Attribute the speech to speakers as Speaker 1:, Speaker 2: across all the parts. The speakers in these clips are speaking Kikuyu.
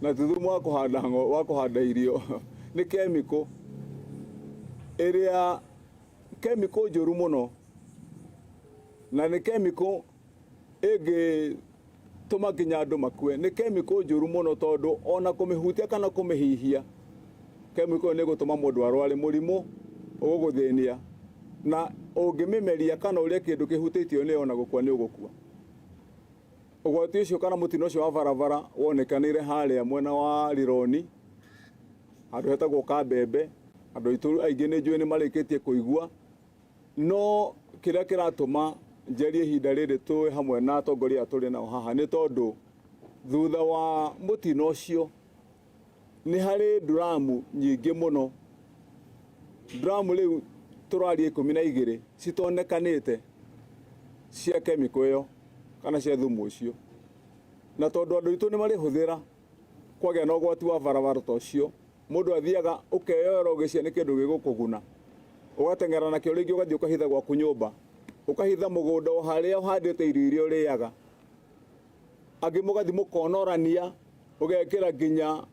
Speaker 1: Na ti thumu wa kũhanda wa kũhanda irio, nĩ chemical ĩrĩa chemical njũru mũno, na nĩ chemical ĩngĩtũma nginya andũ makue. Nĩ chemical njũru mũno tondũ ona kũmĩhutia kana kũmĩhihia, chemical ĩyo nĩ ĩgũtũma mũndũ arware mũrimũ ũgũgũthĩnia, na ũngĩmĩmeria kana ũrĩe kĩndũ kĩhutĩtio nĩyo ona gũkua nĩ ũgũkua. Ũgwati ũcio kana mũtino ũcio wa barabara wonekanire harĩa mwena wa Rironi, handũ hetagwo Kambembe. Andũ aitũ aingĩ nĩ njũĩ nĩ marĩkĩtie kũigua, no kĩrĩa kĩratũma njarie ihinda rĩrĩ twĩ hamwe na atongoria aya tũrĩ nao haha nĩ tondũ thutha wa mũtino ũcio nĩ harĩ nduramu nyingĩ mũno, nduramu rĩu tũraria 12 citonekanĩte cia kemiko ĩyo kana cia thumu ũcio. Na tondũ andũ aitũ nĩ marĩhũthĩra kwagĩa na ũgwati wa barabara ta ũcio, mũndũ athiaga ũkeyoera ũgĩcia nĩ kĩndũ gĩgũkũguna, ũgateng'era nakĩo rĩngĩ ũgathiĩ ũkahitha gwaku nyũmba, ũkahitha mũgũnda o harĩa ũhandĩte irio iria ũrĩaga. Angĩ mũgathiĩ mũkonorania ũgekĩra nginya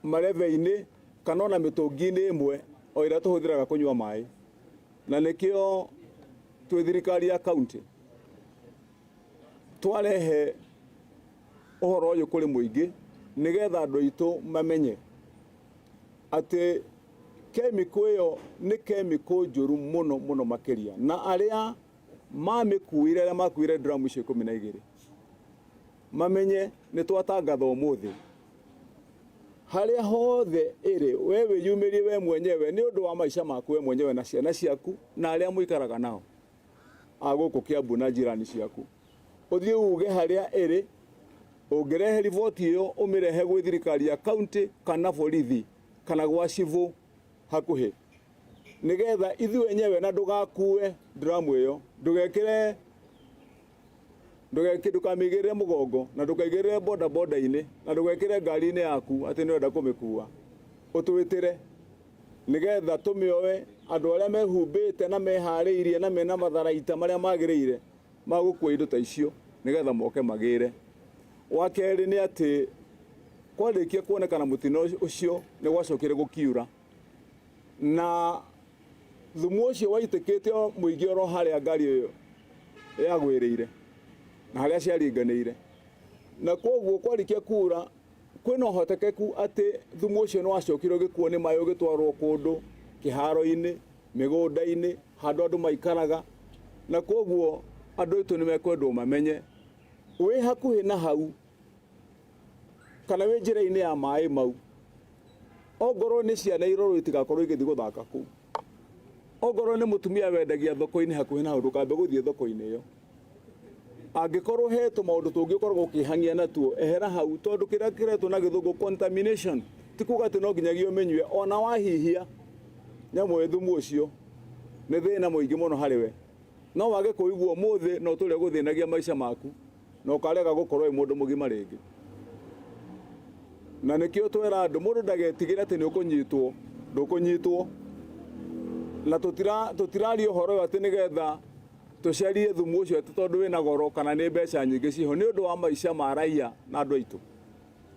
Speaker 1: marebe-inĩ kana ona mĩtũngi-inĩ ĩmwe o ĩrĩa tũhũthĩraga kũnyua maĩ. Na nĩkĩo twĩ thirikari ya kaunti twarehe ũhoro ũyũ kũrĩ mũingĩ nĩgetha andũ aitũ mamenye atĩ kemiko ĩyo nĩ kemiko njũru mũno mũno makĩria, na arĩa mamĩkuire, arĩa makuire dramu icio 12 mamenye nĩ twatangatha ũmũthĩ harĩa hothe ĩrĩ, we wĩyumĩrie we mwenyewe nĩ ũndũ wa maica maku we mwenyewe na ciana ciaku na arĩa mũikaraga nao a gũkũ Kiambu na jirani ciaku, ũthiĩ uge harĩa ĩrĩ. Ũngĩrehe riboti ĩyo ũmĩrehe gwĩ thirikari ya kaunti kana borithi kana gwa cibũ hakuhĩ, nĩgetha ithuĩ enyewe, na ndũgakue dramu ĩyo, ndũgekĩre ndũkamĩigĩrĩre mũgongo na ndũkaigĩrĩre boda boda-inĩ na ndũgekĩre ngari-inĩ yaku atĩ nĩ ũrenda kũmĩkua, ũtwĩtĩre nĩgetha tũmĩoe andũ arĩa mehumbĩte na meharĩirie na mena matharaita marĩa magĩrĩire ma gũkua indo ta icio nĩgetha moke magĩre. Wa kerĩ nĩ atĩ kwarĩkia kuonekana mũtino ũcio nĩ gwacokire gũkiura na thumu ũcio waitĩkĩte mũingĩ oro harĩa ngari ĩyo yagwĩrĩire na harĩa ciaringanĩire, na koguo kwarĩkia kura kwĩna ũhotekeku atĩ thumu ũcio nĩ wacokire ũgĩkuo nĩ maĩ ũgĩtwarwo kũndũ kĩharo-inĩ, mĩgũnda-inĩ, handũ andũ maikaraga, na koguo andũ aitũ nĩ mekwendwo mamenye wĩ hakuhĩ na hau kana wĩ njĩra-inĩ ya maĩ mau, ongorwo nĩ ciana irorwo itigakorwo igĩthiĩ gũthaka kũu, ongorwo nĩ mũtumia wendagia thoko-inĩ hakuhĩ na hau ndũkambe gũthiĩ thoko-inĩ ĩyo. Angĩkorwo he tũmaũndũ tũngĩ ũkoragwo ũkĩhang'ia natuo, ehera hau, tondũ kĩrĩa kĩretwo na gĩthũngũ contamination ti kuga atĩ no nginyagia ũmĩnyue, ona wahihia nyamũ ĩ thumu ũcio nĩ thĩna mũingĩ mũno harĩ we. No wage kũigua ũmũthĩ na ũtũre ũgũthĩnagia maica maku na ũkarega gũkorwo wĩ mũndũ mũgima rĩngĩ. Na nĩkĩo twera andũ mũndũ ndagetigĩre atĩ nĩ ũkũnyitwo, ndũkũnyitwo. Na tũtiraria ũhoro ũyũ atĩ nĩgetha tũcarie thumu ũcio atĩ tondũ wĩna goro kana nĩ mbeca nyingĩ ciho, nĩ ũndũ wa maica ma raia na andũ aitũ.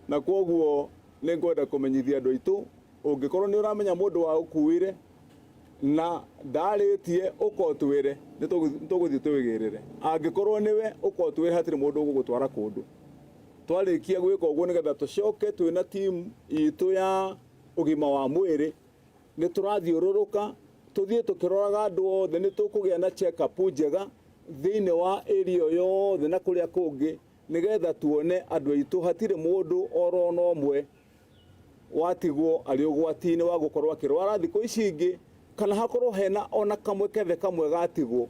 Speaker 1: Na kwoguo nĩ ngwenda kũmenyithia andũ aitũ, ũngĩkorwo nĩ ũramenya mũndũ wa ũkuire na ndarĩtie, ũka ũtwĩre, nĩ tũgũthiĩ twĩgĩrĩre. Angĩkorwo nĩwe, ũka ũtwĩre, hatirĩ mũndũ ũgũgũtwara kũndũ. Twarĩkia gwĩka ũguo nĩgetha tũcoke twĩna timu itũ ya ũgima wa mwĩrĩ, nĩ tũrathiũrũrũka tũthiĩ tũkĩroraga andũ othe, nĩ tũkũgĩa na check up njega thĩinĩ wa area yothe na kũrĩa kũngĩ, nĩgetha tuone andũ aitũ hatirĩ mũndũ oro na ũmwe watigwo arĩ ũgwati-inĩ wa gũkorwo akĩrwara thikũ ici ingĩ, kana hakorwo hena ona kamwe kethe kamwe gatigwo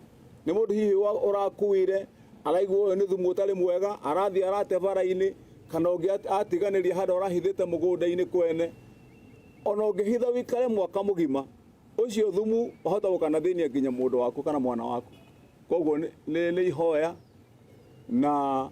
Speaker 1: nĩ mũndũ hihi ũrakuire araigua ũyũ nĩ thumu ũtarĩ mwega, arathiĩ arate bara-inĩ, kana ũngĩ atiganĩria handũ arahithĩte mũgũnda-inĩ kwene. Ona ũngĩhitha wĩikare mwaka mũgima, ũcio thumu wahota gũkanathĩnia nginya mũndũ waku kana mwana waku. Koguo nĩ ihoya na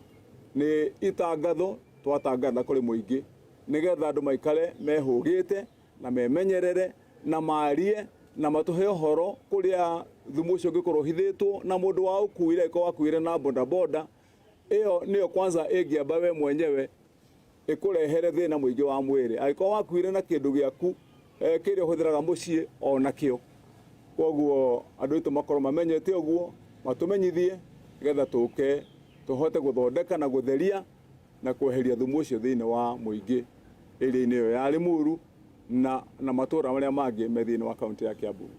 Speaker 1: nĩ itangatho twatangatha kũrĩ mũingĩ nĩgetha andũ maikare mehũgĩte na memenyerere na marie na matũhe ũhoro kũrĩa thumu ũcio ũngĩkorwo ũhithĩtwo, na mũndũ wa ũkuire angĩkorwo akuire na bodaboda ĩyo nĩyo kwanza ĩngĩamba we mwenyewe. Ĩkũrehere thĩna mũingĩ wa mwĩrĩ angĩkorwo wakuire na kĩndũ gĩaku kĩrĩa ũhũthĩraga mũciĩ onakĩo. Koguo andũ aitũ makorwo mamenyete ũguo, matũmenyithie nĩgetha tũke tũhote gũthondeka na gũtheria na kweheria thumu ũcio thĩinĩ wa mũingĩ area-inĩ ĩyo ya Limuru na matũra marĩa mangĩ me thĩinĩ wa kaunti ya Kiambu.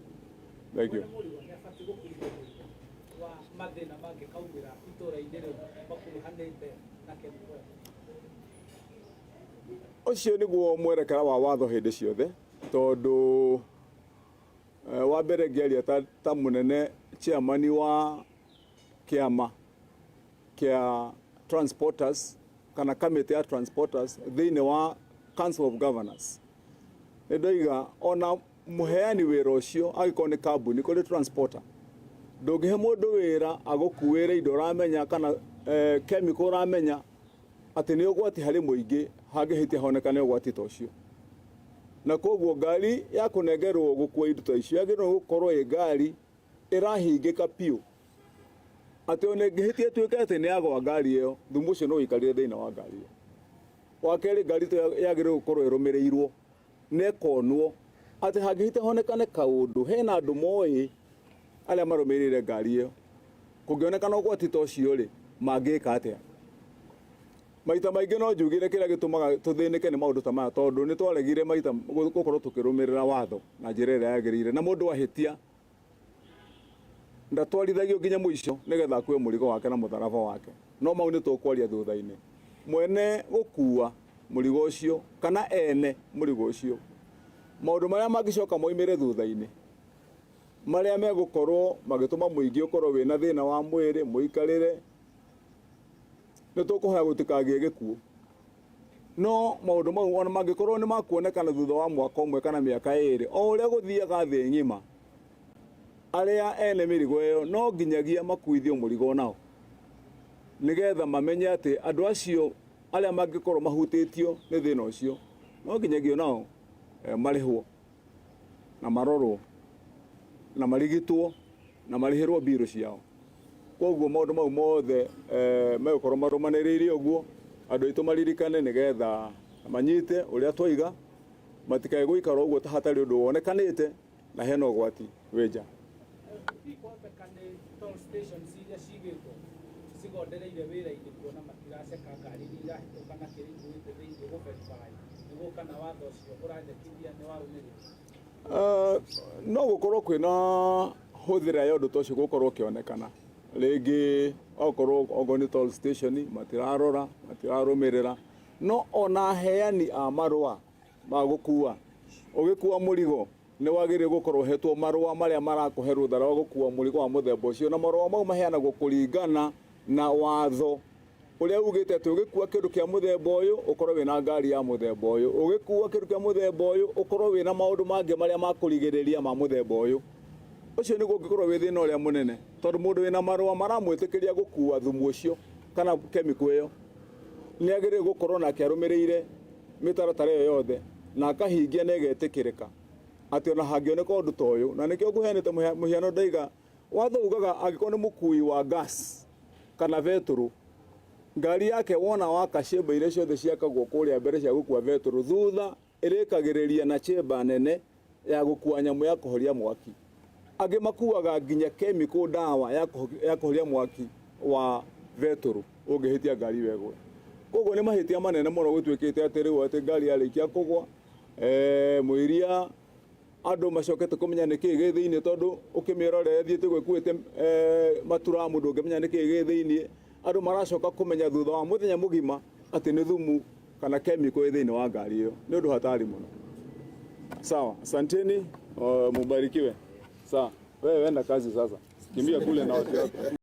Speaker 1: Thank you.
Speaker 2: Mwene mũrigo nĩ abatiĩ gũkuithio mũrigo wa mathĩna mangĩkaumĩra itũra-inĩ rĩu makuruhanĩte na chemical ĩyo?
Speaker 1: Ũcio nĩguo mwerekera wa watho hĩndĩ ciothe, tondũ wa mbere ngĩaria ta mũnene chairman wa kĩama kĩa transporters kana kamĩtĩ ya transporters thĩinĩ wa Council of Governors, nĩ ndoiga ona mũheani wĩra ũcio angĩkorwo nĩ kambuni kũrĩ transporter, ndũngĩhe mũndũ wĩra agũkuĩre indo ũramenya kana chemical ũramenya atĩ nĩ ũgwati harĩ mũingĩ hangĩhĩtia honekane ũgwati ta ũcio. Na koguo ngari ya kũnengerwo gũkua indo ta icio yagĩrĩirwo gũkorwo ĩ ngari ĩrahingĩka biũ, atĩ ona ĩngĩhĩtia ĩtuĩke atĩ nĩ yagwa ngari ĩyo, thumu ũcio no ũikarire thĩinĩ wa ngari ĩyo. Wa kerĩ, ngari ĩyo yagĩrĩirwo gũkorwo ĩrũmĩrĩirwo na ĩkonwo atĩ hangĩhĩtia honekane kaũndũ hena andũ moĩ arĩa marũmĩrĩire ngari ĩyo, kũngĩonekana ũgwati ta ũcio rĩ, mangĩka atĩa? Maita maingĩ no njugire kĩrĩa gĩtũmaga tũthĩnĩke nĩ maũndũ ta maya, tondũ nĩ twaregire maita gũkorwo tũkĩrũmĩrĩra watho na njĩra ĩrĩa yagĩrĩire, na mũndũ ahĩtia ndatwarithagio nginya mũico nĩgetha akue mũrigo wake na mũtharaba wake. No mau nĩ tũkwaria thutha-inĩ. Mwene gũkua mũrigo ũcio kana ene mũrigo ũcio, maũndũ marĩa mangĩcoka moimĩre thutha-inĩ marĩa megũkorwo magĩtũma mũingĩ ũkorwo wĩna thĩna wa mwĩrĩ mũikarĩre, nĩ tũkũhoya gũtikagĩe gĩkuũ. No maũndũ mau ona mangĩkorwo nĩ makuonekana thutha wa mwaka ũmwe kana mĩaka 2, o ũrĩa gũthiaga thĩ ng'ima, arĩa ene mĩrigo ĩyo no nginyagia makuithio mũrigo nao, nĩgetha mamenye atĩ andũ acio arĩa mangĩkorwo mahutĩtio nĩ thĩna ũcio no nginyagia nao marĩhwo na marorwo na marigitwo na marĩhĩrwo mbirũ ciao. Koguo maũndũ mau mothe megũkorwo marũmanĩrĩire ũguo, andũ aitũ maririkane nĩgetha manyite ũrĩa twaiga, matikae gũikara ũguo ta hatarĩ ũndũ wonekanĩte na hena ũgwati wĩ nja.
Speaker 2: Hihi kwahoteka nĩ toll stations iria cigĩtwo cigondereire wĩra-inĩ kuona matiraceka ngari iria irahĩtũka na kĩrĩa ikuĩte thĩinĩ gũ verify nĩguo kana watho ũcio ũrandĩkithia nĩ warũmĩrĩrwo?
Speaker 1: No gũkorwo kwĩna hũthĩra ya ũndũ ta ũcio gũkorwo ũkĩonekana rĩngĩ, okorwo okorwo nĩ toll station matirarora, matirarũmĩrĩra. No ona aheani a marũa ma gũkua, ũgĩkua mũrigo nĩ wagĩrĩire gũkorwo ũhetwo marũa marĩa marakũhe rũtha rwa gũkua mũrigo wa mũthemba ũcio, na marũa mau maheanagwo kũringana na watho ũrĩa ugĩte atĩ ũgĩkua kĩndũ kĩa mũthemba ũyũ ũkorwo wĩna ngari ya mũthemba ũyũ, ũgĩkua kĩndũ kĩa mũthemba ũyũ ũkorwo wĩna maũndũ mangĩ marĩa ma kũrigĩrĩria ma mũthemba ũyũ. Ũcio nĩguo ũngĩkorwo wĩ thĩna ũrĩa mũnene, tondũ mũndũ wĩna marũa maramwĩtĩkĩria gũkua thumu ũcio kana chemical ĩyo nĩ agĩrĩire gũkorwo nake arũmĩrĩire mĩtaratara ĩyo yothe na akahingia na ĩgetĩkĩrĩka atĩ ona hangĩoneka ũndũ ta ũyũ. Na nĩkĩo ngũheanĩte mũhiano ndaiga watho ugaga angĩkorwo nĩ mũkui wa gas kana betũrũ, ngari yake wona waka chamber iria ciothe ciakagwo kũrĩa mbere cia gũkua betũrũ, thutha ĩrĩkagĩrĩria na chamber nene ya gũkua nyamũ ya kũhoria mwaki. Angĩ makuaga nginya chemical ndawa ya kũhoria mwaki wa betũrũ ũngĩhĩtia ngari ĩyo ĩgwe. Koguo nĩ mahĩtia manene mũno gũtuĩkĩte atĩ rĩu atĩ ngari yarĩkia kũgwa, mũiria andũ macokete kũmenya nĩkĩĩ gĩ thĩinĩ, tondũ ũkĩmĩrorera ĩthiĩte ũguo ĩkuĩte maturamu ndũngĩmenya nĩkĩĩ gĩ thĩinĩ. Andũ maracoka kũmenya thutha wa mũthenya mũgima atĩ nĩ thumu kana chemical ĩ thĩinĩ wa ngari ĩyo. Nĩ ũndũ hatari mũno. Sawa, asanteni, mubarikiwe. Sawa, wewe wenda kazi sasa, kimbia kule na watu wako.